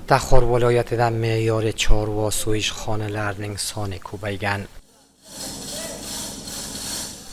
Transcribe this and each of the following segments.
Taxor viloyatida me'yoriy chorva so'yishxonalarining soni ko'paygan.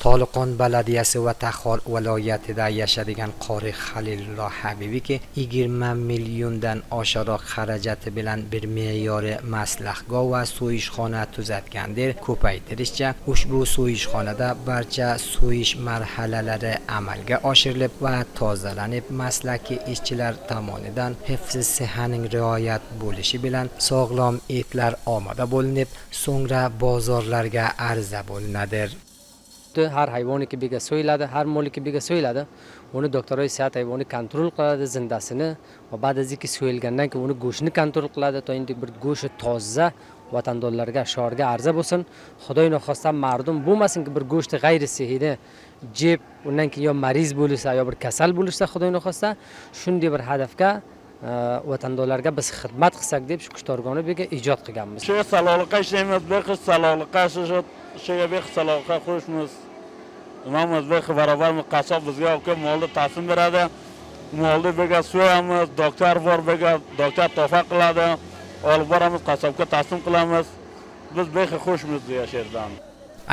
Toliqon baladiyasi va Taxor viloyatida yashadigan qori Halilullo Habibiki 20 milliondan oshiqroq xarajati bilan bir me'yoriy maslahgoh va so'yishxona tuzatgandir. Ko'paytirishcha, ushbu so'yishxonada barcha so'yish marhalalari amalga oshirilib va tozalanib, maslakiy ishchilar tomonidan hifzi sihaning rioyat bo'lishi bilan sog'lom etlar omoda bo'linib, so'ngra bozorlarga arza bo'linadir. Har hayvoni ki bega so'yiladi, har moli ki bega so'yiladi, uni doktorlar sihat hayvoni kontrol qiladi zindasini va ba'd az inki so'yilgandan keyin uni go'shtini kontrol qiladi, to endi bir go'shti toza vatandorlarga, shorga arza bo'lsin. Xudoy naxosta mardum bo'lmasinki bir go'shti g'ayri sehiyni jeb, undan keyin yo mariz bo'lsa, yo bir kasal bo'lsa, Xudoy naxosta shunday bir hadafga vatandorlarga biz xizmat qilsak deb shu kushtorgoni bega ijod qilganmiz. Shu saloqqa ishlaymiz, beqi saloqqa shuga beqi saloqqa qo'shmiz. Nimamiz beqi barobarmiz, qassob bizga olib kelib molni taslim beradi. Molni bega so'yamiz, doktor bor bega, doktor tofa qiladi. Olib boramiz, qassobga taslim qilamiz. Biz beqi xushmiz yashardan.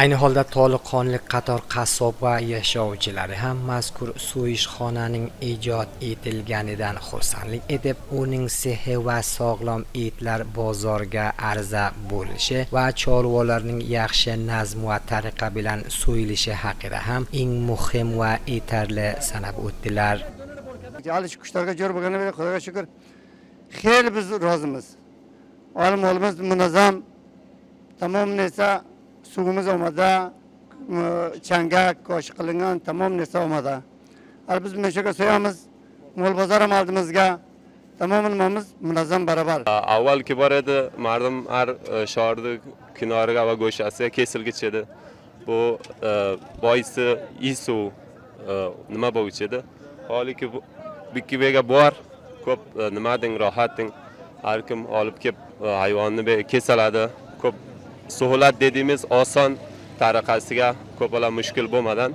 Ayni holda toliqonlik qator qassob va yashovchilari ham mazkur so'yishxonaning ijod etilganidan xursandlik etib, uning sehi va sog'lom etlar bozorga arza bo'lishi va chorvalarning yaxshi nazm va tariqa bilan so'yilishi haqida ham eng muhim va yetarli sanab o'tdilar. Hali shu kushtorga jo'r bo'lgani beri Xudoga shukr, xeyli biz rozimiz. Olim molimiz munazzam, tamom narsa suvimiz omoda, changak koshi qilingan, tamom narsa omoda. Hali biz meshaga so'yamiz, mol bozor ham oldimizga, tamom nimamiz munazzam barobar. Avval ki bor edi, mardum har shorni kinoriga va go'shasiga kesilgich edi. Bu boisi isu nima bo'lgich edi. Holiki bikki bega bor, ko'p nima deng, rohat deng. Har kim olib kelib hayvonni kesiladi. Ko'p suhulat dediğimiz oson tariqasiga ko'pala mushkul bo'lmadan.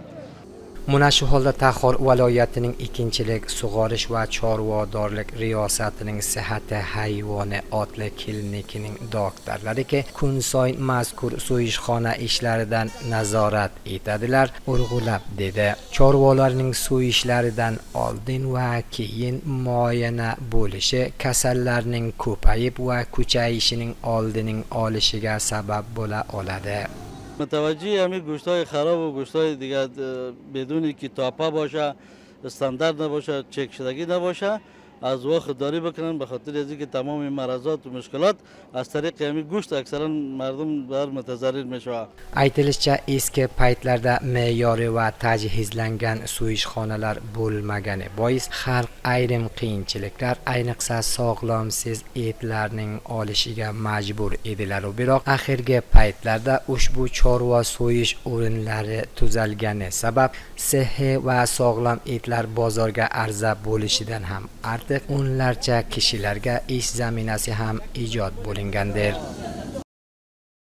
Mana shu holda Taxor viloyatining ikkinchilik sug'orish va chorvadorlik riyosatining sihati hayvoni otli klinikining doktorlariki kun sayin mazkur so'yishxona ishlaridan nazorat etadilar, urg'ulab dedi. Chorvalarning so'yishlaridan oldin va keyin muoyana bo'lishi kasallarning ko'payib va kuchayishining oldining olishiga sabab bo'la oladi. متوجه همین گوشت های خراب و گوشت های دیگه بدونی که تاپه باشه، استاندارد نباشه، چک شدگی نباشه، از او خودداری بکنن، به خاطر از اینکه تمام مرضات و مشکلات از طریق همین گوشت اکثرا مردم بر متضرر میشوه. Aytilishicha, eski paytlarda me'yoriy va tajhizlangan so'yishxonalar bo'lmagani bois xalq ayrim qiyinchiliklar, ayniqsa sog'lomsiz etlarning olishiga majbur edilar. Biroq oxirgi paytlarda ushbu chorva so'yish o'rinlari tuzalgani sabab sihi va sog'lom etlar bozorga arza bo'lishidan ham ortiq o'nlarcha kishilarga ish zaminasi ham ijod bo'lingandir.